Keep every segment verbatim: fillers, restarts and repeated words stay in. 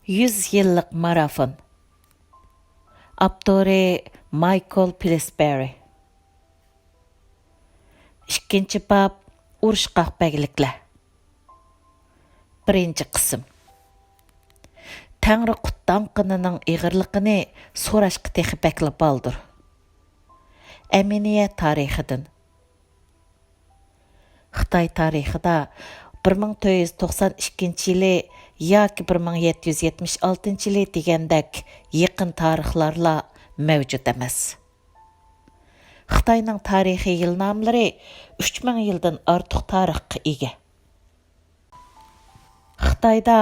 يۈز يىللىق مارافون. ئاپتورى مايكل پىلسبېرى. ئىككىنچى باب، ئۇرۇشقاق بەگلىكلەر. بىرىنچى قىسىم. تەڭرى قۇت داڭقىنىنىڭ ئېغىرلىقىنى سوراشقا تېخى بەكلا بالدۇر. ئەمىنىيە تارىخىدىن. خىتاي تارىخىدا بىر مىڭ تۆت يۈز توقسان ئىككىنچى يىلى ياكى بىر مىڭ يەتتە يۈز يەتمىش ئالتىنچى يىلى دېگەندەك يېقىن تارىخلارلا مەۋجۇت ئەمەس. خىتاينىڭ تارىخىي يىلنامىلىرى ئۈچ مىڭ يىلدىن ئارتۇق تارىخقا ئىگە. خىتايدا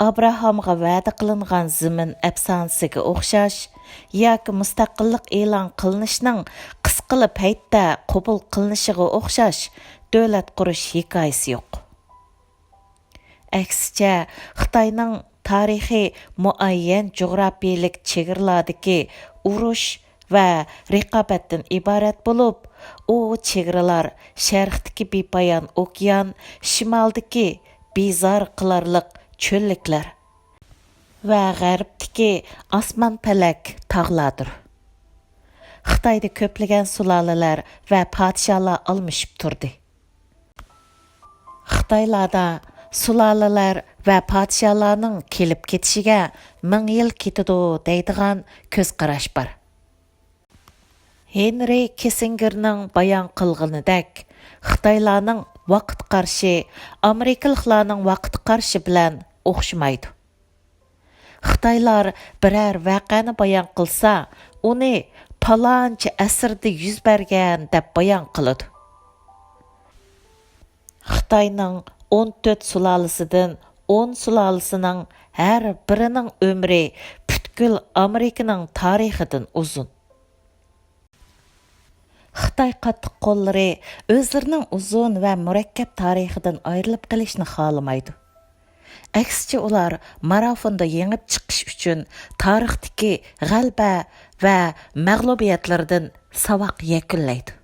ئابراھامغا ۋەدە قىلىنغان زېمىن ئەپسانىسىگە ئوخشاش ياكى مۇستەقىللىق ئېلان قىلىنىشنىڭ قىسقىلا پەيتتە قوبۇل قىلىنىشىغا ئوخشاش دۆلەت قۇرۇش ھېكايىسى يوق. ئەكسىچە، خىتاينىڭ تارىخى مۇئەييەن جۇغراپىيىلىك چېگرىلاردىكى ئۇرۇش ۋە رىقابەتتىن ئىبارەت بولۇپ، ئۇ چېگرىلار شەرقتىكى بىپايان ئوكيان، شىمالدىكى بىزار قىلارلىق چۆللۈكلەر ۋە غەربتىكى ئاسمان پەلەك تاغلاردۇر. خىتايدا كۆپلىگەن سۇلالىلەر ۋە پادىشاھلار ئالمىشىپ تۇردى. خىتايلاردا سۇلالىلەر ۋە پادىشاھلارنىڭ كېلىپ كېتىشىگە مىڭ يىل كېتىدۇ دەيدىغان كۆز قاراش بار. ھېنرى كىسسىنگېرنىڭ بايان قىلغىنىدەك، خىتايلارنىڭ ۋاقىت قارىشى ئامېرىكىلىقلارنىڭ ۋاقىت قارىشى بىلەن ئوخشىمايدۇ. خىتايلار بىرەر ۋەقەنى بايان قىلسا، ئۇنى پالانچە ئەسىردە يۈز بەرگەن دەپ بايان قىلىدۇ. خىتاينىڭ ئون تۆت سۇلالىسىدىن ئون سۇلالىسىنىڭ ھەر بىرىنىڭ ئۆمرى پۈتكۈل ئامېرىكىنىڭ تارىخىدىن ئۇزۇن. خىتاي قاتتىق قوللىرى ئۆزلىرىنىڭ ئۇزۇن ۋە مۇرەككەپ تارىخىدىن ئايرىلىپ قېلىشنى خالىمايدۇ. ئەكسىچە، ئۇلار مارافوندا يېڭىپ چىقىش ئۈچۈن تارىختىكى غەلىبە ۋە مەغلۇبىيەتلىرىدىن ساۋاق يەكۈنلەيدۇ.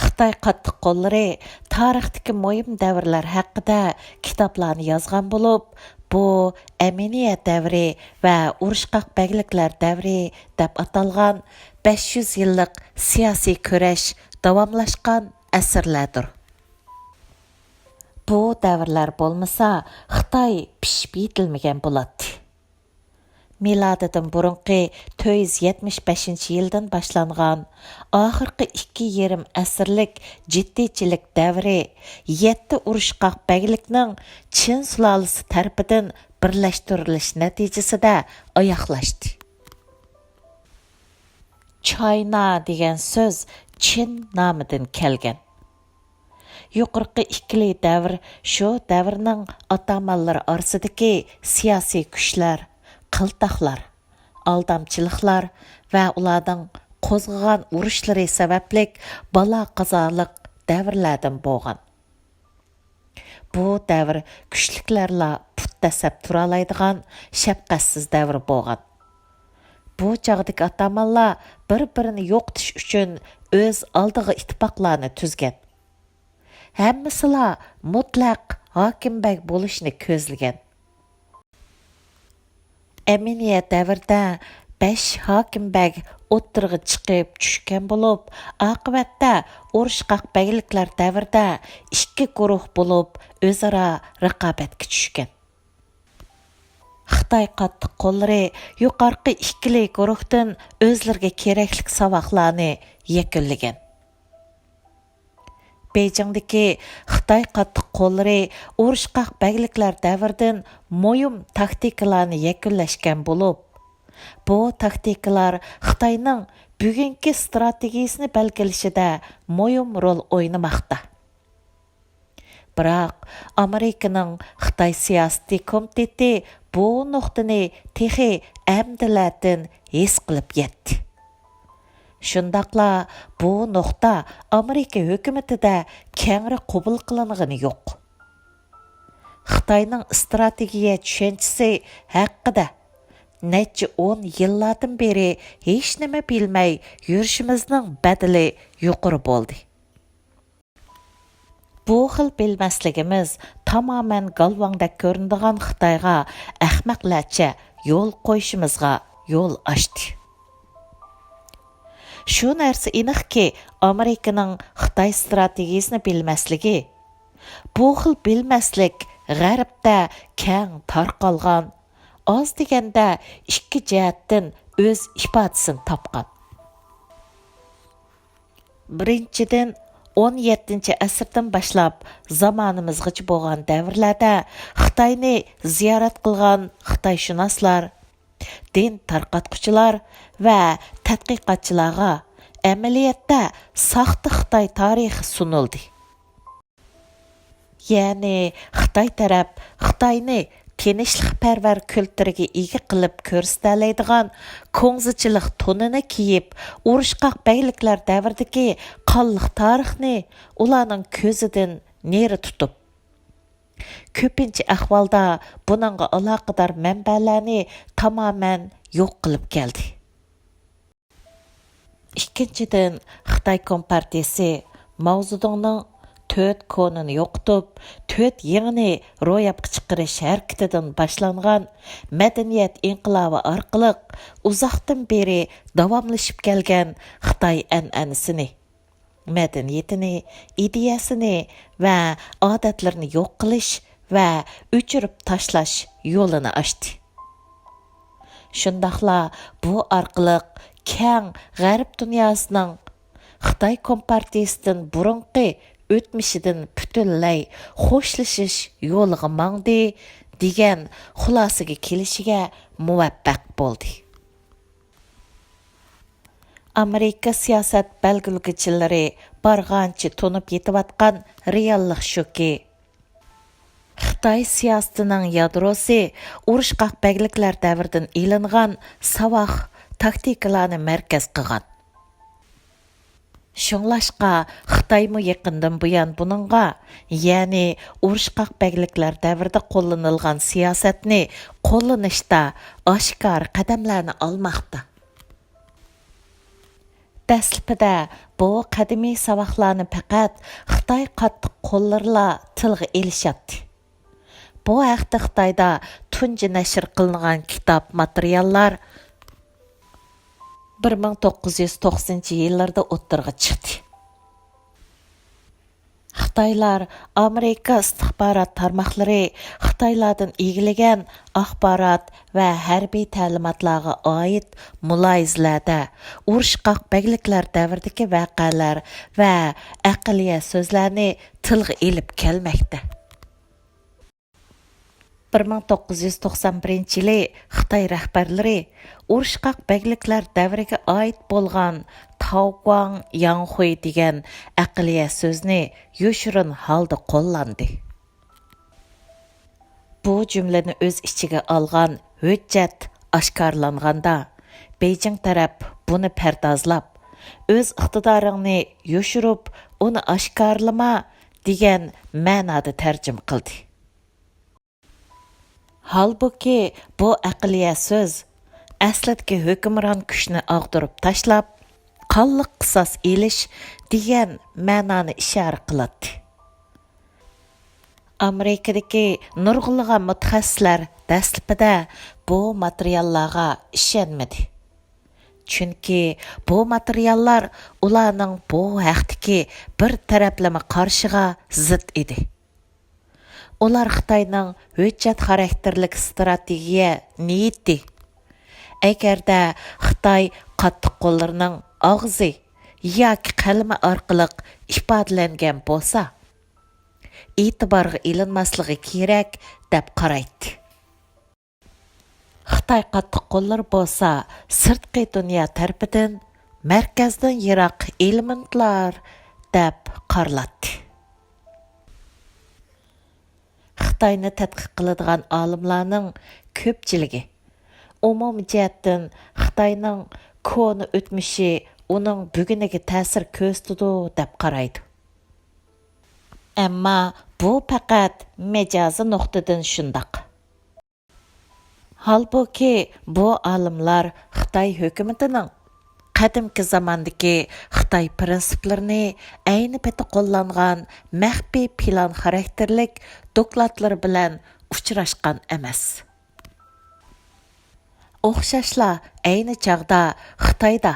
خىتاي قاتتىق قوللىرى تارىختىكى مۇھىم دەۋرلەر ھەققىدە كىتابلارنى يازغان بولۇپ، بۇ ئەمىنىيە دەۋرى ۋە ئۇرۇشقاق بەگلىكلەر دەۋرى دەپ ئاتالغان بەش يۈز يىللىق سىياسىي كۈرەش داۋاملاشقان ئەسىرلەردۇر. بۇ دەۋرلەر بولمىسا، خىتاي پىشىپ يېتىلمىگەن بولاتتى. مىلادىدىن بۇرۇنقى تۆت يۈز يەتمىش بەشىنچى يىلدىن باشلانغان ئاخىرقى ئىككى يېرىم ئەسىرلىك جىددىيچىلىك دەۋرى يەتتە ئۇرۇشقاق بەگلىكنىڭ چىن سۇلالىسى تەرىپىدىن بىرلەشتۈرۈلۈش نەتىجىسىدە ئاياغلاشتى. چاينا دېگەن سۆز چىن نامىدىن كەلگەن. يۇقىرىقى ئىككىلى دەۋر شۇ دەۋرنىڭ ئاتامانلىرى ئارىسىدىكى سىياسىي كۈچلەر، قىلتاقلار، ئالدامچىلىقلار ۋە ئۇلارنىڭ قوزغىغان ئۇرۇشلىرى سەۋەبلىك بالا-قازالىق دەۋرلەردىن بولغان. بۇ دەۋر كۈچلۈكلەرلا پۇت دەسسەپ تۇرالايدىغان شەپقەتسىز دەۋر بولغان. بۇ چاغدىكى ئاتامانلار بىر-بىرىنى يوقىتىش ئۈچۈن ئۆز ئالدىغا ئىتتىپاقلارنى تۈزگەن. ھەممىسىلا مۇتلەق ھاكىم بەگ بولۇشنى كۆزلىگەن. ئەمىنىيە دەۋرىدە بەش ھاكىم بەگ ئوتتۇرىغا چىقىپ چۈشكەن بولۇپ، ئاقىۋەتتە ئۇرۇشقاق بەگلىكلەر دەۋرىدە ئىككى گۇرۇھ بولۇپ ئۆزئارا رىقابەتكە چۈشكەن. خىتاي قاتتىق قوللىرى يۇقارقى ئىككىلى گۇرۇھتىن ئۆزلىرىگە كېرەكلىك ساۋاقلارنى يەكۈنلىگەن. بېيجىڭدىكى خىتاي قاتتىق قوللىرى ئۇرۇشقاق بەگلىكلەر دەۋرىدىن مۇھىم تاكتىكىلارنى يەكۈنلەشكەن بولۇپ، بۇ تاكتىكىلار خىتاينىڭ بۈگۈنكى ئىستراتېگىيىسىنى بەلگىلىشىدە مۇھىم رول ئوينىماقتا. بىراق، ئامېرىكىنىڭ خىتاي سىياسىتى كومىتېتى بۇ نۇقتىنى تېخى ئەمدىلەتىن ھېس قىلىپ يەتتى. شۇنداقلا بۇ نۇقتا ئامېرىكا ھۆكۈمىتىدە كەڭرى قوبۇل قىلىنغىنى يوق. خىتاينىڭ ئىستراتېگىيە چۈشەنچىسى ھەققىدە نەچچە ئون يىللاردىن بېرى ھېچنېمە بىلمەي يۈرۈشىمىزنىڭ بەدىلى يۇقىرى بولدى. بۇ خىل بىلمەسلىكىمىز تامامەن گالۋاڭدەك كۆرۈنىدىغان خىتايغا ئەخمەقلەرچە يول قويۇشىمىزغا يول ئاچتى. شۇ نەرسە ئېنىقكى، ئامېرىكىنىڭ خىتاي ستراتېگىيىسىنى بىلمەسلىكى. بۇ خىل بىلمەسلىك غەربتە كەڭ تارقالغان، ئاز دېگەندە ئىككى جەھەتتىن ئۆز ئىپادىسىنى تاپقان. بىرىنچىدىن، ئون يەتتىنچى ئەسىردىن باشلاپ زامانىمىزغىچە بولغان دەۋرلەردە خىتاينى زىيارەت قىلغان خىتايشۇناسلار، دىن تارقاتقۇچىلار ۋە تەتقىقاتچىلارغا ئەمەلىيەتتە ساختا خىتاي تارىخى سۇنۇلدى. يەنى خىتاي تەرەپ خىتاينى تىنچلىقپەرۋەر كۈلتۈرىگە ئىگە قىلىپ كۆرسىتەلەيدىغان كۇڭزىچىلىق تونىنى كىيىپ، ئۇرۇشقاق بەگلىكلەر دەۋرىدىكى قانلىق تارىخنى ئۇلارنىڭ كۆزىدىن نېرى تۇتۇپ، كۆپىنچە ئەھۋالدا بۇنىڭغا ئالاقىدار مەنبەلەرنى تامامەن يوق قىلىپ كەلدى. ئىككىنچىدىن، خىتاي كومپارتىيىسى ماۋزېدۇڭنىڭ تۆت كونىنى يوقىتىپ، تۆت يېڭىنى روياپقا چىقىرىش ھەرىكىتىدىن باشلانغان مەدەنىيەت ئىنقىلابى ئارقىلىق ئۇزاقتىن بېرى داۋاملىشىپ كەلگەن خىتاي ئەنئەنىسىنى، مەدەنىيىتىنى، ئىدىيەسىنى ۋە ئادەتلىرىنى يوق قىلىش ۋە ئۆچۈرۈپ تاشلاش يولىنى ئاچتى. شۇنداقلا بۇ ئارقىلىق كەڭ غەرب دۇنياسىنىڭ خىتاي كومپارتىيىسىدىن بۇرۇنقى ئۆتمۈشىدىن پۈتۈنلەي خوشلىشىش يولىغا ماڭدى دېگەن خۇلاسىگە كېلىشىگە مۇۋەپپەق بولدى. ئامېرىكا سىياسەت بەلگىلىگۈچىلىرى بارغانچە تونۇپ يېتىۋاتقان رېئاللىق شۇكى، خىتاي سىياسىتىنىڭ يادروسى ئۇرۇشقاق بەگلىكلەر دەۋرىدىن ئېلىنغان ساۋاق، تاكتىكىلارنى مەركەز قىلغان. شۇڭلاشقا خىتايمۇ يېقىندىن بۇيان بۇنىڭغا، يەنى ئۇرۇشقاق بەگلىكلەر دەۋرىدە قوللىنىلغان سىياسەتنى قوللىنىشتا ئاشكارا قەدەملەرنى ئالماقتا. دەسلىپىدە بۇ قەدىمىي ساۋاقلارنى پەقەت خىتاي قاتتىق قوللىرىلا تىلغا ئېلىشاتتى. بۇ ھەقتە خىتايدا تۇنجى نەشر قىلىنغان كىتاب ماتېرىياللار بىر مىڭ توققۇز يۈز توقسىنىنچى يىللاردا ئوتتۇرىغا چىقتى. خىتايلار ئامېرىكا ئىستىخبارات تارماقلىرى خىتايلاردىن ئىگىلىگەن ئاخبارات ۋە ھەربىي تەلىماتلارغا ئائىت مۇلاھىزىلەردە ئۇرۇشقاق بەگلىكلەر دەۋرىدىكى ۋەقەلەر ۋە ئەقلىيە سۆزلەرنى تىلغا ئېلىپ كەلمەكتە. بىر مىڭ توققۇز يۈز توقسان بىرىنچى يىلى خىتاي رەھبەرلىرى ئۇرۇشقاق بەگلىكلەر دەۋرىگە ئائىت بولغان تاۋگۇاڭ ياڭخۇي دېگەن ئەقلىيە سۆزنى يوشۇرۇن ھالدا قوللاندى. بۇ جۈملىنى ئۆز ئىچىگە ئالغان ھۆججەت ئاشكارىلانغاندا، بېيجىڭ تەرەپ بۇنى پەردازلاپ، ئۆز ئىقتىدارىڭنى يوشۇرۇپ، ئۇنى ئاشكارىلىما دېگەن مەنادا تەرجىمە قىلدى. ھالبۇكى، بۇ ئەقلىيە سۆز ئەسلىدىكى ھۆكۈمران كۈچنى ئاغدۇرۇپ تاشلاپ، قانلىق قىساس ئېلىش دېگەن مەنانى ئىشارە قىلاتتى. ئامېرىكىدىكى نۇرغۇنلىغان مۇتەخەسسىسلەر دەسلىپىدە بۇ ماتېرىياللارغا ئىشەنمىدى. چۈنكى بۇ ماتېرىياللار ئۇلارنىڭ بۇ ھەقتىكى بىر تەرەپلىمە قارىشىغا زىت ئىدى. ئۇلار خىتاينىڭ ھۆججەت خاراكتېرلىك ستراتېگىيە نىيىتى، ئەگەردە خىتاي قاتتىق قوللىرىنىڭ ئاغزى ياكى قەلىمى ئارقىلىق ئىپادىلەنگەن بولسا، ئېتىبارغا ئېلىنماسلىقى كېرەك، دەپ قارايتتى. خىتاي قاتتىق قوللىرى بولسا سىرتقى دۇنيا تەرىپىدىن مەركەزدىن يىراق ئېلېمېنتلار دەپ قارىلاتتى. خىتاينى تەتقىق قىلىدىغان ئالىملارنىڭ كۆپچىلىكى ئومۇمىي جەھەتتىن خىتاينىڭ كونا ئۆتمۈشى ئۇنىڭ بۈگۈنىگە تەسىر كۆرسىتىدۇ دەپ قارايدۇ. ئەمما بۇ پەقەت مەجازىي نۇقتىدىن شۇنداق. ھالبۇكى، بۇ ئالىملار خىتاي ھۆكۈمىتىنىڭ قەدىمكى زاماندىكى خىتاي پىرىنسىپلىرىنى ئەينى پېتى قوللانغان مەخپىي پىلان خاراكتېرلىك دوكلاتلىرى بىلەن ئۇچراشقان ئەمەس. ئوخشاشلا ئەينى چاغدا خىتايدا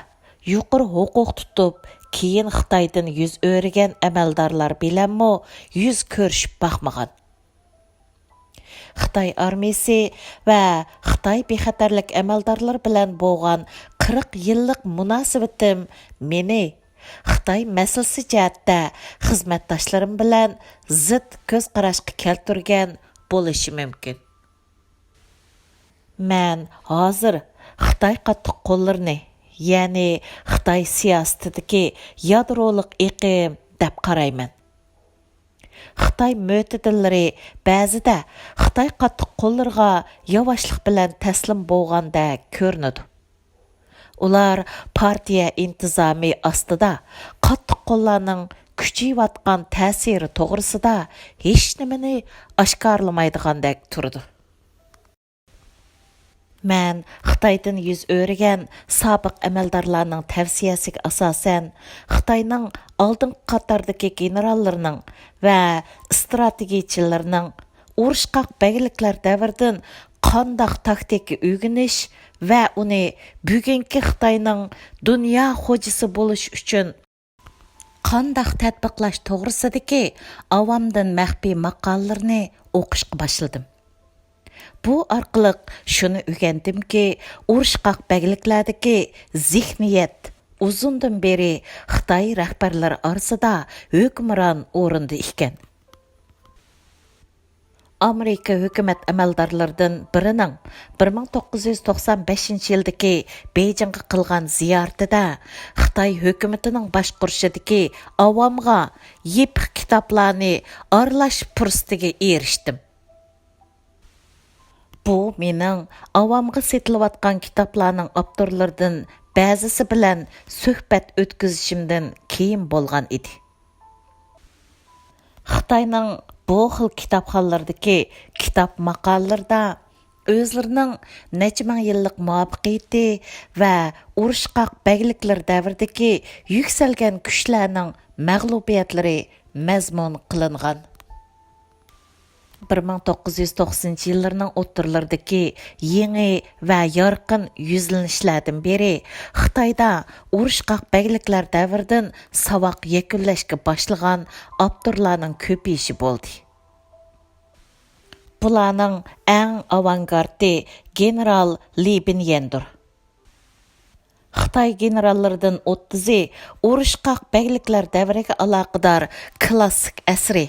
يۇقىرى ھوقۇق تۇتۇپ، كېيىن خىتايدىن يۈز ئۆرۈگەن ئەمەلدارلار بىلەنمۇ يۈز كۆرۈشۈپ باقمىغان. خىتاي ئارمىيىسى ۋە خىتاي بىخەتەرلىك ئەمەلدارلىرى بىلەن بولغان قىرىق يىللىق مۇناسىۋىتىم مېنى خىتاي مەسىلىسى جەھەتتە خىزمەتداشلىرىم بىلەن زىت كۆز قاراشقا كەلتۈرگەن بولۇشى مۇمكىن. مەن ھازىر خىتاي قاتتىق قوللىرىنى، يەنى خىتاي سىياسىتىدىكى يادرولۇق ئېقىم دەپ قارايمەن. خىتاي مۆتىدىللىرى بەزىدە خىتاي قاتتىق قوللىرىغا ياۋاشلىق بىلەن تەسلىم بولغاندەك كۆرۈنىدۇ. ئۇلار پارتىيە ئىنتىزامى ئاستىدا قاتتىق قوللارنىڭ كۈچىيىۋاتقان تەسىرى توغرىسىدا ھېچنېمىنى ئاشكارىلىمايدىغاندەك تۇرىدۇ. مەن خىتايدىن يۈز ئۆرۈگەن سابىق ئەمەلدارلارنىڭ تەۋسىيەسىگە ئاساسەن، خىتاينىڭ ئالدىنقى قاتاردىكى گېنېراللىرىنىڭ ۋە ئىستراتېگىيىچىلىرىنىڭ ئۇرۇشقاق بەگلىكلەر دەۋرىدىن قانداق تاكتىكا ئۆگىنىش ۋە ئۇنى بۈگۈنكى خىتاينىڭ دۇنيا خوجىسى بولۇش ئۈچۈن قانداق تەتبىقلاش توغرىسىدىكى ئاۋامدىن مەخپىي ماقالىلىرىنى ئوقۇشقا باشلىدىم. بۇ ئارقىلىق شۇنى ئۆگەندىمكى، ئۇرۇشقاق بەگلىكلەردىكى زېھنىيەت ئۇزۇندىن بېرى خىتاي رەھبەرلىرى ئارىسىدا ھۆكۈمران ئورۇندا ئىكەن. ئامېرىكا ھۆكۈمەت ئەمەلدارلىرىدىن بىرىنىڭ بىر مىڭ توققۇز يۈز توقسان بەشىنچى يىلدىكى بېيجىڭغا قىلغان زىيارىتىدە خىتاي ھۆكۈمىتىنىڭ باشقۇرۇشىدىكى ئاۋامغا يېپىق كىتابلارنى ئارىلاش پۇرسىتىگە ئېرىشتىم. بۇ مېنىڭ ئاۋامغا سېتىلىۋاتقان كىتابلارنىڭ ئاپتورلىرىدىن بەزىسى بىلەن سۆھبەت ئۆتكۈزۈشۈمدىن كېيىن بولغان ئىدى. خىتاينىڭ بۇ خىل كىتابخانىلىرىدىكى كىتاب ماقالىلىرىدا ئۆزلىرىنىڭ نەچچە مىڭ يىللىق مۇۋەپپەقىيىتى ۋە ئۇرۇشقاق بەگلىكلىرى دەۋرىدىكى يۈكسەلگەن كۈچلەرنىڭ مەغلۇبىيەتلىرى مەزمۇن قىلىنغان. بىر مىڭ توققۇز يۈز توقسىنىنچى يىللىرىنىڭ ئوتتۇرىلىرىدىكى يېڭى ۋە يارقىن يۈزلىنىشلەردىن بىرى خىتايدا ئۇرۇشقاق بەگلىكلەر دەۋرىدىن ساۋاق يەكۈنلەشكە باشلىغان ئاپتورلارنىڭ كۆپىيىشى بولدى. بۇلارنىڭ ئەڭ ئاۋانگارتى گېنېرال لى بىنيەندۇر. خىتاي گېنېراللىرىدىن ئوتتۇزى ئۇرۇشقاق بەگلىكلەر دەۋرىگە ئالاقىدار كلاسسىك ئەسىرى،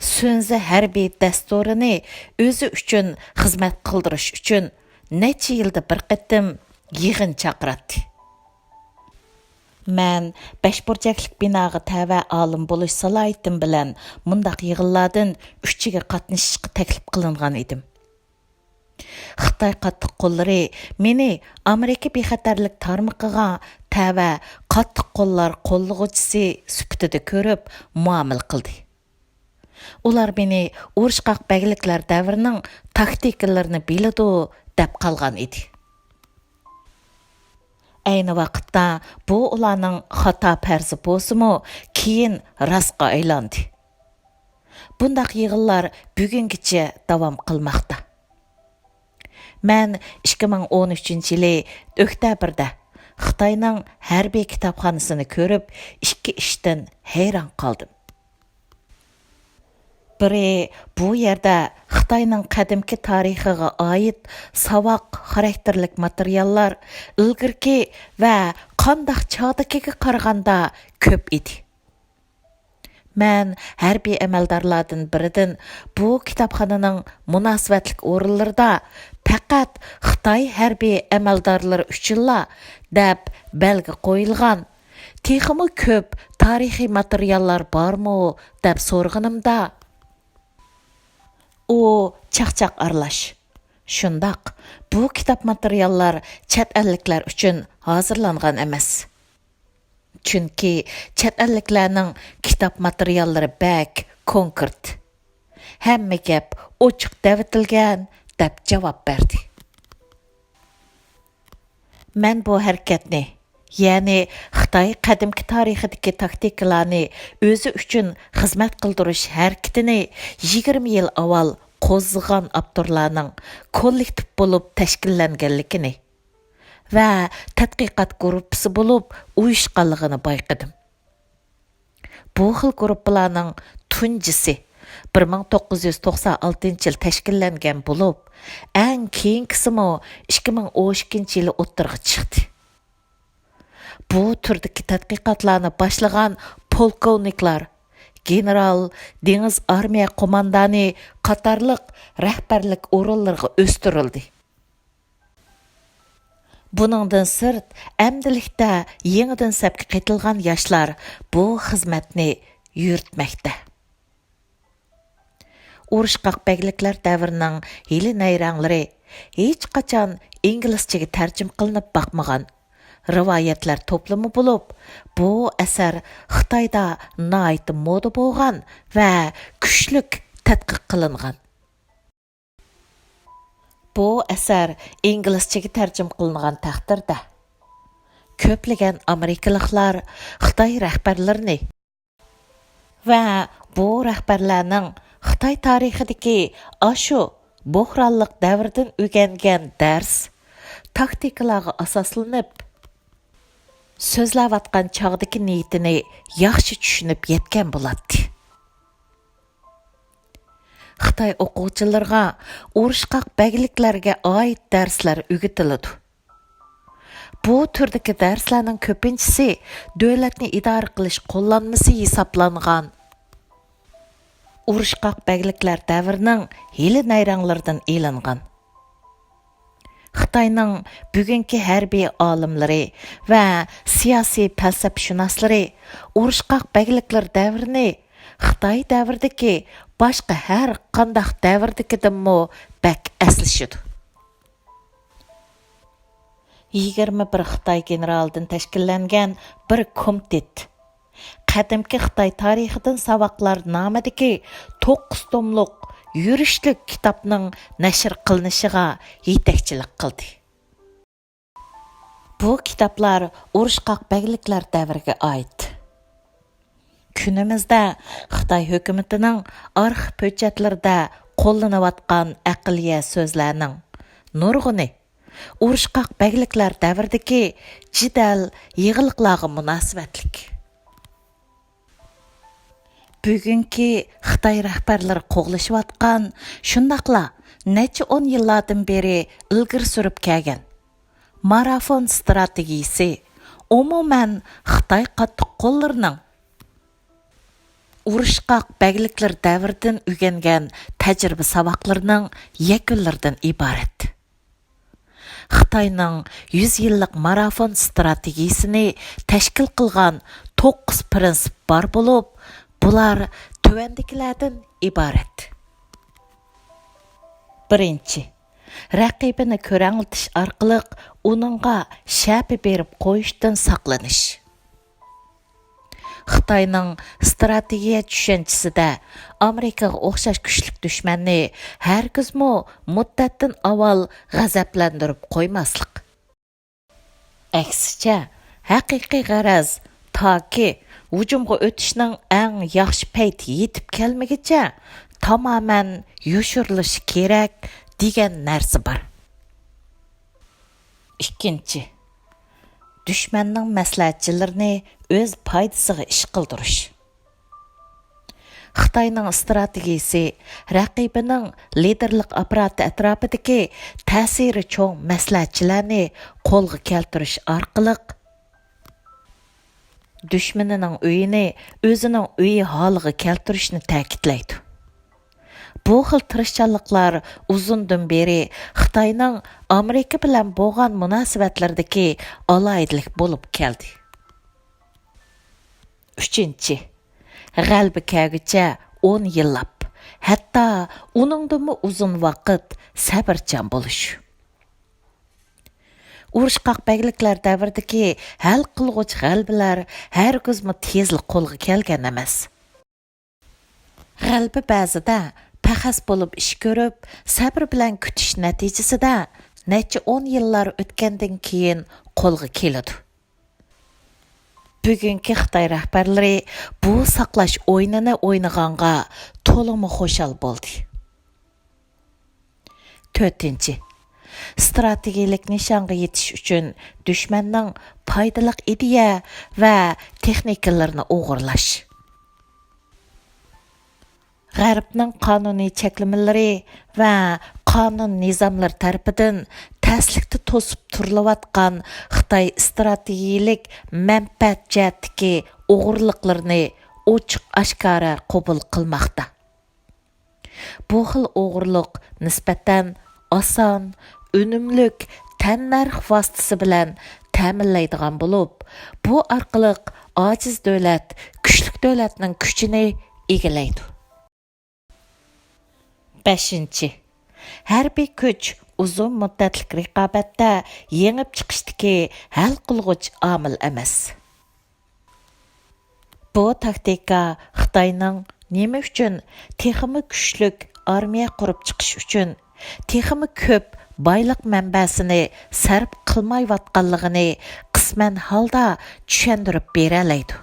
سۈنزى ھەربىي دەستۇرىنى ئۆزى ئۈچۈن خىزمەت قىلدۇرۇش ئۈچۈن نەچچە يىلدا بىر قېتىم يىغىن چاقىراتتى. مەن بەشبۇرجەكلىك بىناغا تەۋە ئالىم بولۇش سالاھىيىتىم بىلەن مۇنداق يىغىنلاردىن ئۈچىگە قاتنىشىشقا تەكلىپ قىلىنغان ئىدىم. خىتاي قاتتىق قوللىرى مېنى ئامېرىكا بىخەتەرلىك تارمىقىغا تەۋە قاتتىق قوللار قوللىغۇچىسى سۈپىتىدە كۆرۈپ مۇئامىلە قىلدى. ئۇلار مېنى ئۇرۇشقاق بەگلىكلەر دەۋرىنىڭ تاكتىكىلىرىنى بىلىدۇ دەپ قالغان ئىدى. ئەينى ۋاقىتتا بۇ ئۇلارنىڭ خاتا پەرىزى بولسىمۇ، كېيىن راستقا ئايلاندى. بۇنداق يىغىنلار بۈگۈنگىچە داۋام قىلماقتا. مەن ئىككى مىڭ ئون ئۈچىنچى يىلى ئۆكتەبىردە خىتاينىڭ ھەربىي كىتابخانىسىنى كۆرۈپ، ئىككى ئىشتىن ھەيران قالدىم. بىرى، بۇ يەردە خىتاينىڭ قەدىمكى تارىخىغا ئائىت ساۋاق خاراكتېرلىك ماتېرىياللار ئىلگىرىكى ۋە قانداق چاغدىكىگە قارىغاندا كۆپ ئىدى. مەن ھەربىي ئەمەلدارلاردىن بىرىدىن بۇ كىتابخانىنىڭ مۇناسىۋەتلىك ئورۇنلىرىدا پەقەت خىتاي ھەربىي ئەمەلدارلىرى ئۈچۈنلا دەپ بەلگە قويۇلغان، تېخىمۇ كۆپ تارىخىي ماتېرىياللار بارمۇ دەپ سورىغىنىمدا، ئۇ چاقچاق ئارىلاش، شۇنداق، بۇ كىتاب ماتېرىياللار چەت ئەللىكلەر ئۈچۈن ھازىرلانغان ئەمەس. چۈنكى چەت ئەللىكلەرنىڭ كىتاب ماتېرىياللىرى بەك كونكرېت. ھەممە گەپ ئوچۇق دەۋېتىلگەن، دەپ جاۋاب بەردى. مەن بۇ ھەرىكەتنى، يەنى خىتاي قەدىمكى تارىخىدىكى تاكتىكىلارنى ئۆزى ئۈچۈن خىزمەت قىلدۇرۇش ھەرىكىتىنى يىگىرمە يىل ئاۋۋال قوزغىغان ئاپتورلارنىڭ كوللېكتىپ بولۇپ تەشكىللەنگەنلىكىنى ۋە تەتقىقات گۇرۇپپىسى بولۇپ ئۇيۇشقانلىقىنى بايقىدىم. بۇ خىل گۇرۇپپىلارنىڭ تۇنجىسى بىر مىڭ توققۇز يۈز توقسان ئالتىنچى يىل تەشكىللەنگەن بولۇپ، ئەڭ كېيىنكىسىمۇ ئىككى مىڭ ئون ئىككىنچى يىلى ئوتتۇرىغا چىقتى. بۇ تۈردىكى تەتقىقاتلارنى باشلىغان پولكوۋنىكلار، گېنېرال، دېڭىز ئارمىيە قوماندانى قاتارلىق رەھبەرلىك ئورۇنلىرىغا ئۆستۈرۈلدى. بۇنىڭدىن سىرت، ئەمدىلىكتە يېڭىدىن سەپكە قېتىلغان ياشلار بۇ خىزمەتنى يۈرۈتمەكتە. ئۇرۇشقاق بەگلىكلەر دەۋرىنىڭ ھىيلە-نەيرەڭلىرى ھېچقاچان ئىنگلىزچىگە تەرجىمە قىلىنىپ باقمىغان رىۋايەتلەر توپلىمى بولۇپ، بۇ ئەسەر خىتايدا ناھايىتى مودا بولغان ۋە كۈچلۈك تەتقىق قىلىنغان. بۇ ئەسەر ئىنگلىزچىگە تەرجىمە قىلىنغان تەقدىردە، كۆپلىگەن ئامېرىكىلىقلار خىتاي رەھبەرلىرىنى ۋە بۇ رەھبەرلەرنىڭ خىتاي تارىخىدىكى ئاشۇ بوھرانلىق دەۋردىن ئۆگەنگەن دەرس، تاكتىكىلارغا ئاساسلىنىپ سۆزلەۋاتقان چاغدىكى نىيىتىنى ياخشى چۈشىنىپ يەتكەن بولاتتى. خىتاي ئوقۇغۇچىلىرىغا ئۇرۇشقاق بەگلىكلەرگە ئائىت دەرسلەر ئۆگىتىلىدۇ. بۇ تۈردىكى دەرسلەرنىڭ كۆپىنچىسى دۆلەتنى ئىدارە قىلىش قوللانمىسى ھېسابلانغان ئۇرۇشقاق بەگلىكلەر دەۋرىنىڭ ھىيلە-نەيرەڭلىرىدىن ئېلىنغان. خىتاينىڭ بۈگۈنكى ھەربىي ئالىملىرى ۋە سىياسىي پەلسەپىشۇناسلىرى ئۇرۇشقاق بەگلىكلەر دەۋرىنى خىتاي دەۋرىدىكى باشقا ھەر قانداق دەۋردىكىدىنمۇ بەك ئەسلىشىدۇ. يىگىرمە بىر خىتاي گېنېرالىدىن تەشكىللەنگەن بىر كومىتېت قەدىمكى خىتاي تارىخىدىن ساۋاقلار نامىدىكى توققۇز توملۇق يۈرۈشلۈك كىتابنىڭ نەشر قىلىنىشىغا يېتەكچىلىك قىلدى. بۇ كىتابلار ئۇرۇشقاق بەگلىكلەر دەۋرىگە ئائىت. كۈنىمىزدە خىتاي ھۆكۈمىتىنىڭ ئارخىپ ھۆججەتلىرىدە قوللىنىۋاتقان ئەقلىيە سۆزلەرنىڭ نۇرغۇنى ئۇرۇشقاق بەگلىكلەر دەۋرىدىكى جېدەل، يىغىلىقلارغا مۇناسىۋەتلىك. بۈگۈنكى خىتاي رەھبەرلىرى قوغلىشىۋاتقان، شۇنداقلا نەچچە ئون يىللاردىن بېرى ئىلگىرى سۈرۈپ كەلگەن مارافون ستراتېگىيىسى، ئومۇمەن، خىتاي قاتتىق قوللىرىنىڭ ئۇرۇشقاق بەگلىكلىرى دەۋرىدىن ئۆگەنگەن تەجرىبە ساۋاقلىرىنىڭ يەكۈنلىرىدىن ئىبارەت. خىتاينىڭ يۈز يىللىق مارافون ستراتېگىيىسىنى تەشكىل قىلغان توققۇز پىرىنسىپ بار بولۇپ، بۇلار تۆۋەندىكىلەردىن ئىبارەت. بىرىنچى، رەقىبىنى كۆرەڭلىتىش ئارقىلىق ئۇنىڭغا شەپە بېرىپ قويۇشتىن ساقلىنىش. خىتاينىڭ ستراتېگىيە چۈشەنچىسىدە ئامېرىكىغا ئوخشاش كۈچلۈك دۈشمەننى ھەرگىزمۇ مۇددەتتىن ئاۋۋال غەزەپلەندۈرۈپ قويماسلىق. ئەكسىچە، ھەقىقىي غەرەز تاكى ھۇجۇمغا ئۆتۈشنىڭ ئەڭ ياخشى پەيتى يېتىپ كەلمىگىچە تامامەن يوشۇرۇلۇشى كېرەك، دېگەن نەرسە بار. ئىككىنچى، دۈشمەننىڭ مەسلىھەتچىلىرىنى ئۆز پايدىسىغا ئىش قىلدۇرۇش. خىتاينىڭ ستراتېگىيىسى رەقىبىنىڭ لىدېرلىق ئاپپاراتى ئەتراپىدىكى تەسىرى چوڭ مەسلىھەتچىلەرنى قولغا كەلتۈرۈش ئارقىلىق، دۈشمىنىنىڭ ئۆيىنى ئۆزىنىڭ ئۆيى ھالىغا كەلتۈرۈشنى تەكىتلەيدۇ. بۇ خىل تىرىشچانلىقلار ئۇزۇندىن بېرى خىتاينىڭ ئامېرىكا بىلەن بولغان مۇناسىۋەتلىرىدىكى ئالاھىدىلىك بولۇپ كەلدى. ئۈچىنچى، غەلىبە كەلگۈچە ئون يىللاپ، ھەتتا ئۇنىڭدىنمۇ ئۇزۇن ۋاقىت سەۋرچان بولۇش. ئۇرۇشقاق بەگلىكلەر دەۋرىدىكى ھەل قىلغۇچ غەلىبىلەر ھەرگىزمۇ تېزلا قولغا كەلگەن ئەمەس. غەلىبە بەزىدە پەخەس بولۇپ ئىش كۆرۈپ، سەۋر بىلەن كۈتۈش نەتىجىسىدە نەچچە ئون يىللار ئۆتكەندىن كېيىن قولغا كېلىدۇ. بۈگۈنكى خىتاي رەھبەرلىرى بۇ ساقلاش ئويۇنىنى ئوينىغانغا تولىمۇ خۇشال بولدى. تۆتىنچى، ئىستراتېگىيەلىك نىشانغا يېتىش ئۈچۈن دۈشمەننىڭ پايدىلىق ئىدىيە ۋە تېخنىكىلىرىنى ئوغرىلاش. غەربنىڭ قانۇنىي چەكلىمىلىرى ۋە قانۇن نىزاملىرى تەرىپىدىن تەسلىكتە توسۇپ تۇرۇلۇۋاتقان خىتاي ئىستراتېگىيەلىك مەنپەئەت جەھەتتىكى ئوغرىلىقلىرىنى ئوچۇق-ئاشكارا قوبۇل قىلماقتا. بۇ خىل ئوغرىلىق نىسبەتەن ئاسان، ئۈنۈملۈك تەننەرخ ۋاسىتىسى بىلەن تەمىنلەيدىغان بولۇپ، بۇ ئارقىلىق ئاجىز دۆلەت كۈچلۈك دۆلەتنىڭ كۈچىنى ئىگىلەيدۇ. بەشىنچى، ھەربىي كۈچ ئۇزۇن مۇددەتلىك رىقابەتتە يېڭىپ چىقىشتىكى ھەل قىلغۇچ ئامىل ئەمەس. بۇ تاكتىكا خىتاينىڭ نېمە ئۈچۈن تېخىمۇ كۈچلۈك ئارمىيە قۇرۇپ چىقىش ئۈچۈن تېخىمۇ كۆپ بايلىق مەنبەسىنى سەرپ قىلمايۋاتقانلىقىنى قىسمەن ھالدا چۈشەندۈرۈپ بېرەلەيدۇ.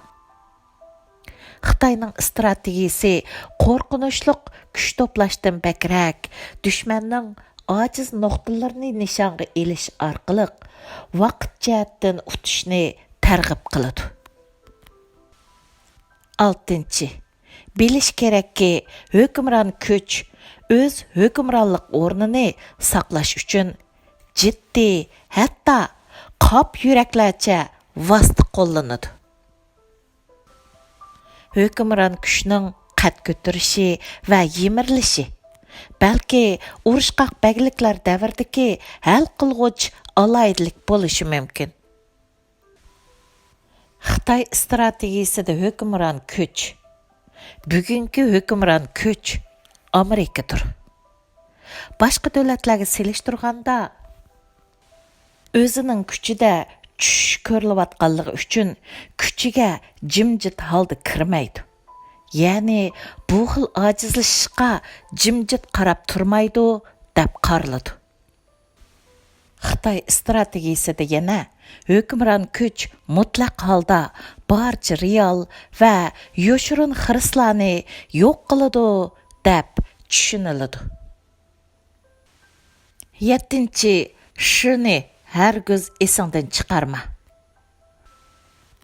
خىتاينىڭ ئىستراتېگىيىسى قورقۇنچلۇق كۈچ توپلاشتىن بەكرەك، دۈشمەننىڭ ئاجىز نۇقتىلىرىنى نىشانغا ئېلىش ئارقىلىق ۋاقىت جەھەتتىن ئۇتۇشنى تەرغىب قىلىدۇ. ئالتىنچى، بىلىش كېرەككى، ھۆكۈمران كۈچ ئۆز ھۆكۈمرانلىق ئورنىنى ساقلاش ئۈچۈن جىددىي، ھەتتا قاپ يۈرەكلەرچە ۋاسىتە قوللىنىدۇ. ھۆكۈمران كۈچنىڭ قەد كۆتۈرۈشى ۋە يىمىرىلىشى، بەلكى ئۇرۇشقاق بەگلىكلەر دەۋرىدىكى ھەل قىلغۇچ ئالاھىدىلىك بولۇشى مۇمكىن. خىتاي ئىستراتېگىيىسىدە ھۆكۈمران كۈچ، بۈگۈنكى ھۆكۈمران كۈچ ئامېرىكىدۇر. باشقا دۆلەتلەرگە سېلىشتۇرغاندا، ئۆزىنىڭ كۈچىدە چۈشۈش كۆرۈلۈۋاتقانلىقى ئۈچۈن كۈچىگە جىمجىت ھالدا كىرمەيدۇ. يەنى بۇ خىل ئاجىزلىشىشقا جىمجىت قاراپ تۇرمايدۇ، دەپ قارىلىدۇ. خىتاي ئىستراتېگىيىسىدە يەنە ھۆكۈمران كۈچ مۇتلەق ھالدا بارچە رېئال ۋە يوشۇرۇن خىرىسلارنى يوق قىلىدۇ، دەپ چۈشىنىلىدۇ. يەتتىنچى، شىنى ھەرگىز ئېسىڭدىن چىقارما.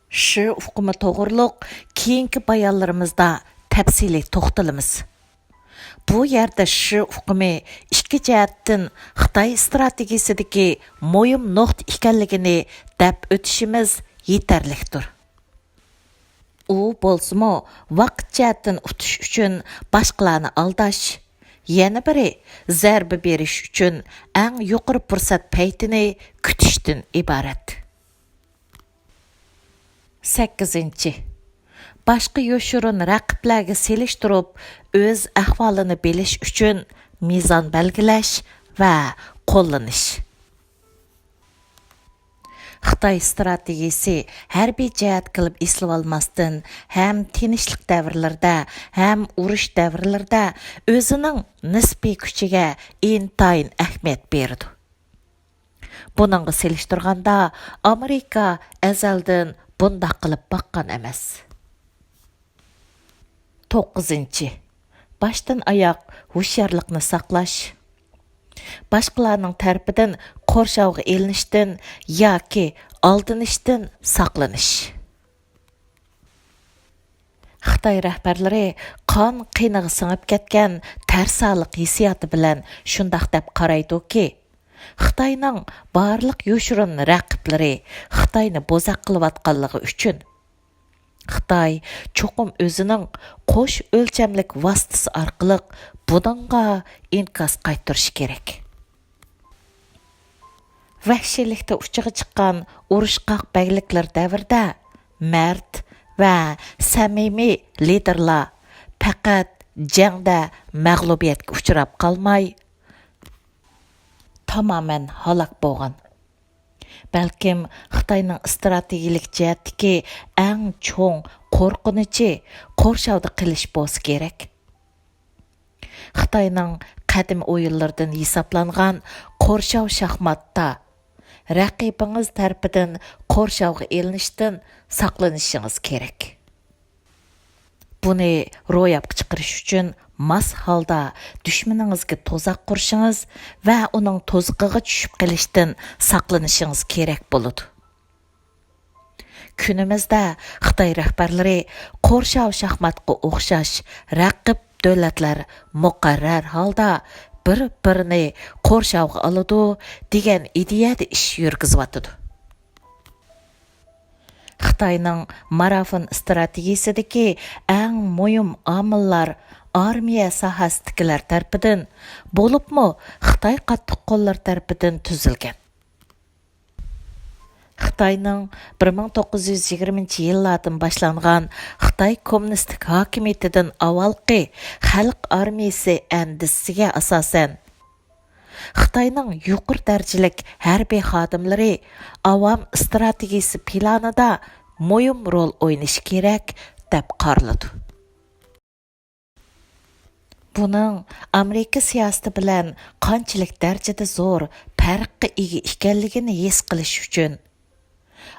شى ئۇقۇمى توغرۇلۇق كېيىنكى بايانلىرىمىزدا تەپسىلىي توختىلىمىز. بۇ يەردە شى ئۇقۇمى ئىككى جەھەتتىن خىتاي ئىستراتېگىيىسىدىكى مۇھىم نۇقتا ئىكەنلىكىنى دەپ ئۆتۈشىمىز يېتەرلىكتۇر. ئۇ بولسىمۇ ۋاقىت جەھەتتىن ئۇتۇش ئۈچۈن باشقىلارنى ئالداش، يەنە بىرى زەربە بېرىش ئۈچۈن ئەڭ يۇقىرى پۇرسەت پەيتىنى كۈتۈشتىن ئىبارەت. سەككىزىنچى، باشقا يوشۇرۇن رەقىبلەرگە سېلىشتۇرۇپ ئۆز ئەھۋالىنى بىلىش ئۈچۈن مىزان بەلگىلەش ۋە قوللىنىش. خىتاي ئىستراتېگىيىسى ھەربىي جەھەت قىلىپ ئېسىلىۋالماستىن، ھەم تىنچلىق دەۋرلىرىدە، ھەم ئۇرۇش دەۋرلىرىدە ئۆزىنىڭ نىسپىي كۈچىگە ئىنتايىن ئەھمىيەت بېرىدۇ. بۇنىڭغا سېلىشتۇرغاندا، ئامېرىكا ئەزەلدىن بۇنداق قىلىپ باققان ئەمەس. توققۇزىنچى، باشتىن ئاياق ھوشيارلىقنى ساقلاش. باشقىلارنىڭ تەرىپىدىن قورشاۋغا ئېلىنىشتىن ياكى ئالدىنىشتىن ساقلىنىش. خىتاي رەھبەرلىرى قان قېنىغا سىڭىپ كەتكەن تەرسالىق ھېسسىياتى بىلەن شۇنداق دەپ قارايدۇكى، خىتاينىڭ بارلىق يوشۇرۇن رەقىبلىرى خىتاينى بوزەك قىلىۋاتقانلىقى ئۈچۈن، خىتاي چوقۇم ئۆزىنىڭ قوش ئۆلچەملىك ۋاسىتىسى ئارقىلىق بۇنىڭغا ئىنكاس قايتۇرۇشى كېرەك. ۋەھشىيلىكتە ئۇچىغا چىققان ئۇرۇشقاق بەگلىكلەر دەۋرىدە مەرد ۋە سەمىمىي لىدېرلار پەقەت جەڭدە مەغلۇبىيەتكە ئۇچراپ قالماي، تامامەن ھالاك بولغان. بەلكىم خىتاينىڭ ئىستراتېگىيىلىك جەھەتتىكى ئەڭ چوڭ قورقۇنچى قورشاۋدا قېلىش بولسا كېرەك. خىتاينىڭ قەدىم ئويۇنلىرىدىن ھېسابلانغان قورشاۋ شاھماتتا رەقىبىڭىز تەرىپىدىن قورشاۋغا ئېلىنىشتىن ساقلىنىشىڭىز كېرەك. بۇنى روياپقا چىقىرىش ئۈچۈن ماس ھالدا دۈشمىنىڭىزگە تۇزاق قۇرۇشىڭىز ۋە ئۇنىڭ تۇزىقىغا چۈشۈپ قېلىشتىن ساقلىنىشىڭىز كېرەك بولىدۇ. كۈنىمىزدە خىتاي رەھبەرلىرى قورشاۋ شاھماتقا ئوخشاش رەقىب دۆلەتلەر مۇقەررەر ھالدا بىر-بىرىنى قورشاۋغا ئالىدۇ دېگەن ئىدىيەدە ئىش يۈرگۈزۈۋاتىدۇ. خىتاينىڭ مارافون ئىستراتېگىيىسىدىكى ئەڭ مۇھىم ئامىللار ئارمىيە ساھەسىدىكىلەر تەرىپىدىن، بولۇپمۇ خىتاي قاتتىق قوللىرى تەرىپىدىن تۈزۈلگەن. خىتاينىڭ بىر مىڭ توققۇز يۈز يىگىرمىنچى يىللاردىن باشلانغان خىتاي كوممۇنىستىك ھاكىمىيىتىدىن ئاۋۋالقى خەلق ئارمىيىسى ئەندىزىسىگە ئاساسەن، خىتاينىڭ يۇقىرى دەرىجىلىك ھەربىي خادىملىرى ئاۋام ئىستراتېگىيىسى پىلانىدا مۇھىم رول ئوينىشى كېرەك، دەپ قارىلىدۇ. بۇنىڭ ئامېرىكا سىياسىتى بىلەن قانچىلىك دەرىجىدە زور پەرققە ئىگە ئىكەنلىكىنى ھېس قىلىش ئۈچۈن،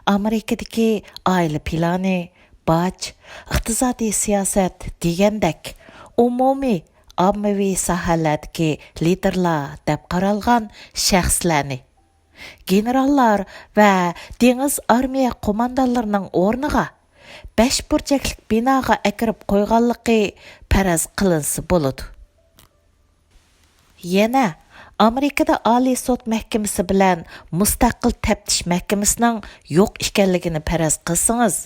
ئامېرىكىدىكى ئائىلە پىلانى، باج، ئىقتىسادىي سىياسەت دېگەندەك ئومۇمىي ئاممىۋى ساھەلەردىكى لىدېرلار دەپ قارالغان شەخسلەرنى، گېنېراللار ۋە دېڭىز ئارمىيە قوماندانلىرىنىڭ ئورنىغا بەش بۇرجەكلىك بىناغا ئەكىرىپ قويغانلىقى پەرەز قىلىنسا بولىدۇ. يەنە ئامېرىكىدا ئالىي سوت مەھكىمىسى بىلەن مۇستەقىل تەپتىش مەھكىمىسىنىڭ يوق ئىكەنلىكىنى پەرەز قىلسىڭىز،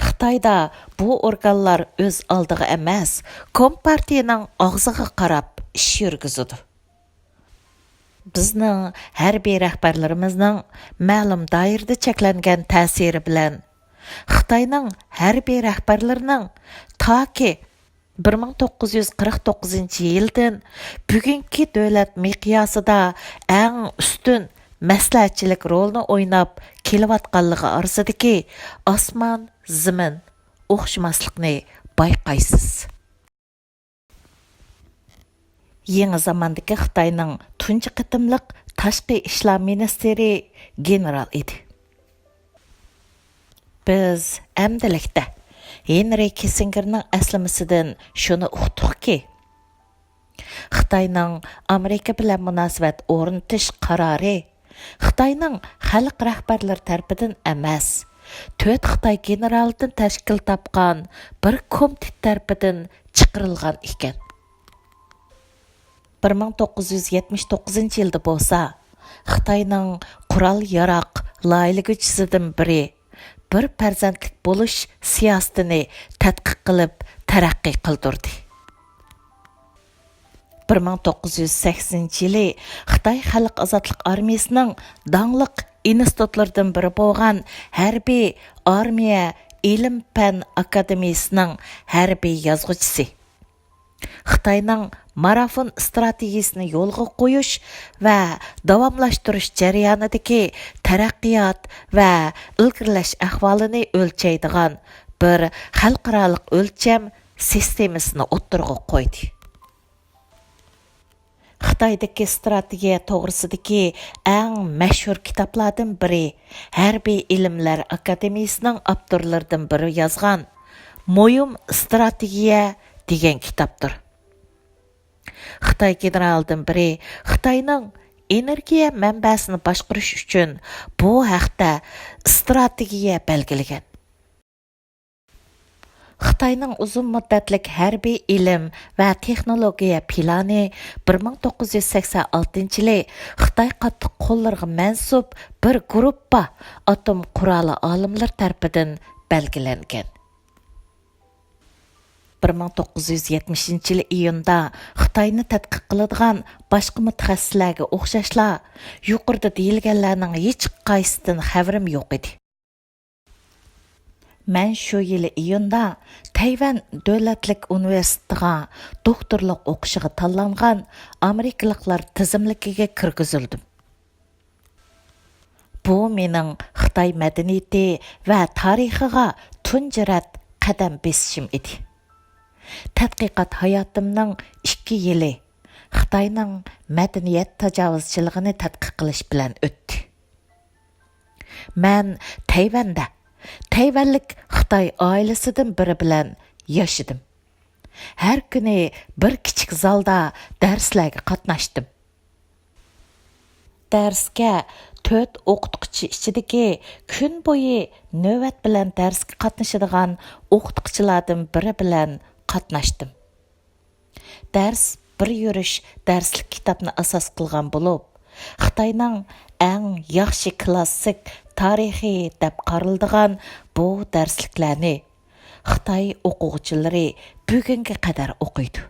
خىتايدا بۇ ئورگانلار ئۆز ئالدىغا ئەمەس، كومپارتىيىنىڭ ئاغزىغا قاراپ ئىش يۈرگۈزىدۇ. بىزنىڭ ھەربىي رەھبەرلىرىمىزنىڭ مەلۇم دائىرىدە چەكلەنگەن تەسىرى بىلەن، خىتاينىڭ ھەربىي رەھبەرلىرىنىڭ تاكى بىر مىڭ توققۇز يۈز قىرىق توققۇزىنچى يىلدىن بۈگۈنكى دۆلەت مىقياسىدا ئەڭ ئۈستۈن مەسلىھەتچىلىك رولىنى ئويناپ كېلىۋاتقانلىقى ئارىسىدىكى ئاسمان، زېمىن ئوخشىماسلىقنى بايقايسىز. يېڭى زاماندىكى خىتاينىڭ تۇنجى قېتىملىق تاشقى ئىشلار مىنىستىرى گېنېرال ئىدى. بىز ئەمدىلىكتە ھېنرى كىسسىنگېرنىڭ ئەسلىمىسىدىن شۇنى ئۇقتۇقكى، خىتاينىڭ ئامېرىكا بىلەن مۇناسىۋەت ئورنىتىش قارارى خىتاينىڭ خەلق رەھبەرلىرى تەرىپىدىن ئەمەس، تۆت خىتاي گېنېرالىدىن تەشكىل تاپقان بىر كومىتېت تەرىپىدىن چىقىرىلغان ئىكەن. بىر مىڭ توققۇز يۈز يەتمىش توققۇزىنچى يىلدا بولسا، خىتاينىڭ قورال-ياراغ لايىھىلىگۈچىسىدىن بىرى بىر پەرزەنتلىك بولۇش سىياسىتىنى تەتقىق قىلىپ تەرەققىي قىلدۇردى. بىر مىڭ توققۇز يۈز سەكسىنىنچى يىلى خىتاي خەلق ئازادلىق ئارمىيىسىنىڭ داڭلىق ئىنستىتۇتلىرىدىن بىرى بولغان ھەربىي ئارمىيە ئىلىم-پەن ئاكادېمىيىسىنىڭ ھەربىي يازغۇچىسى، خىتاينىڭ مارافون ئىستراتېگىيىسىنى يولغا قويۇش ۋە داۋاملاشتۇرۇش جەريانىدىكى تەرەققىيات ۋە ئىلگىرىلەش ئەھۋالىنى ئۆلچەيدىغان بىر خەلقئارالىق ئۆلچەم سىستېمىسىنى ئوتتۇرىغا قويدى. خىتايدىكى ئىستراتېگىيە توغرىسىدىكى ئەڭ مەشھۇر كىتابلاردىن بىرى، ھەربىي ئىلىملەر ئاكادېمىيىسىنىڭ ئاپتورلىرىدىن بىرى يازغان مۇھىم ئىستراتېگىيە دېگەن كىتابتۇر. خىتاي گېنېرالىدىن بىرى خىتاينىڭ ئېنېرگىيە مەنبەسىنى باشقۇرۇش ئۈچۈن بۇ ھەقتە ئىستراتېگىيە بەلگىلىگەن. خىتاينىڭ ئۇزۇن مۇددەتلىك ھەربىي ئىلىم ۋە تېخنولوگىيە پىلانى بىر مىڭ توققۇز يۈز سەكسەن ئالتىنچى يىلى خىتاي قاتتىق قوللىرىغا مەنسۇپ بىر گۇرۇپپا ئاتوم قورالى ئالىملىرى تەرىپىدىن بەلگىلەنگەن. بىر مىڭ توققۇز يۈز يەتمىشىنچى يىلى ئىيۇندا خىتاينى تەتقىق قىلىدىغان باشقا مۇتەخەسسىسلەرگە ئوخشاشلا، يۇقىرىدا دېيىلگەنلەرنىڭ ھېچقايسىسىدىن خەۋىرىم يوق ئىدى. مەن شۇ يىلى ئىيۇندا تەيۋەن دۆلەتلىك ئۇنىۋېرسىتېتىغا دوكتورلۇق ئوقۇشىغا تاللانغان ئامېرىكىلىقلار تىزىملىكىگە كىرگۈزۈلدۈم. بۇ مېنىڭ خىتاي مەدەنىيىتى ۋە تارىخىغا تۇنجى رەت قەدەم بېسىشىم ئىدى. تەتقىقات ھاياتىمنىڭ ئىككى يىلى، خىتاينىڭ مەدەنىيەت تاجاۋۇزچىلىقىنى تەتقىق قىلىش بىلەن ئۆتتى. مەن تەيۋەندە، تەيۋەنلىك خىتاي ئائىلىسىدىن بىرى بىلەن ياشىدىم. ھەر كۈنى بىر كىچىك زالدا دەرسلەرگە قاتناشتىم. دەرسكە تۆت ئوقۇتقۇچى ئىچىدىكى كۈن بويى نۆۋەت بىلەن دەرسكە قاتنىشىدىغان ئوقۇتقۇچىلاردىن بىرى بىلەن قاتناشتىم. دەرس بىر يۈرۈش دەرسلىك كىتابنى ئاساس قىلغان بولۇپ، خىتاينىڭ ئەڭ ياخشى كلاسسىك تارىخى دەپ قارىلىدىغان بۇ دەرسلىكلەرنى خىتاي ئوقۇغۇچىلىرى بۈگۈنگە قەدەر ئوقۇيدۇ.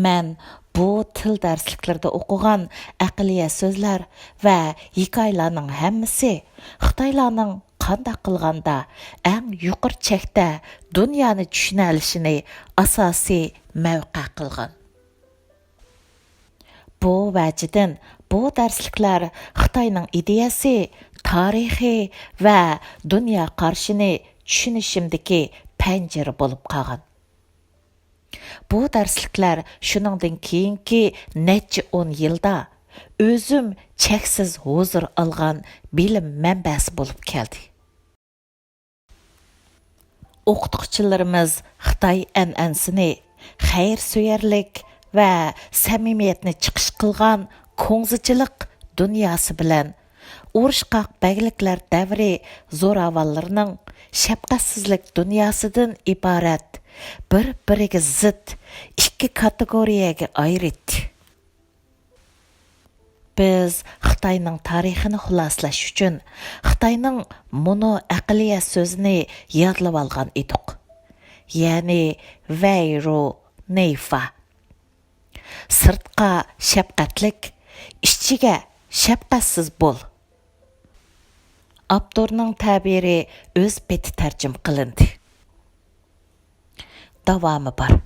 مەن بۇ تىل دەرسلىكلىرىدە ئوقۇغان ئەقلىيە سۆزلەر ۋە ھېكايىلەرنىڭ ھەممىسى خىتايلارنىڭ قانداق قىلغاندا ئەڭ يۇقىرى چەكتە دۇنيانى چۈشىنەلىشىنى ئاساسىي مەۋقە قىلغان. بۇ ۋەجىدىن بۇ دەرسلىكلەر خىتاينىڭ ئىدىيەسى، تارىخى ۋە دۇنيا قارىشىنى چۈشىنىشىمدىكى پەنجىرە بولۇپ قالغان. بۇ دەرسلىكلەر شۇنىڭدىن كېيىنكى نەچچە ئون يىلدا ئۆزۈم چەكسىز ھۇزۇر ئالغان بىلىم مەنبەسى بولۇپ كەلدى. ئوقۇتقۇچىلىرىمىز خىتاي ئەنئەنىسىنى، خەيرسۆيەرلىك ۋە سەمىمىيەتنى چىقىش قىلغان كۇڭزىچىلىق دۇنياسى بىلەن ئۇرۇشقاق بەگلىكلەر دەۋرى زوراۋانلىرىنىڭ شەپقەتسىزلىك دۇنياسىدىن ئىبارەت بىر-بىرىگە زىت ئىككى كاتېگورىيەگە ئايرىتتى. بىز خىتاينىڭ تارىخىنى خۇلاسىلەش ئۈچۈن خىتاينىڭ مۇنۇ ئەقلىيە سۆزىنى يادلىۋالغان ئىدۇق. يەنى ۋەيرۇ نېيفا. سىرتقا شەپقەتلىك، ئىچىگە شەپقەتسىز بول. ئاپتورنىڭ تەبىرى ئۆز پېتى تەرجىمە قىلىندى. داۋامى بار.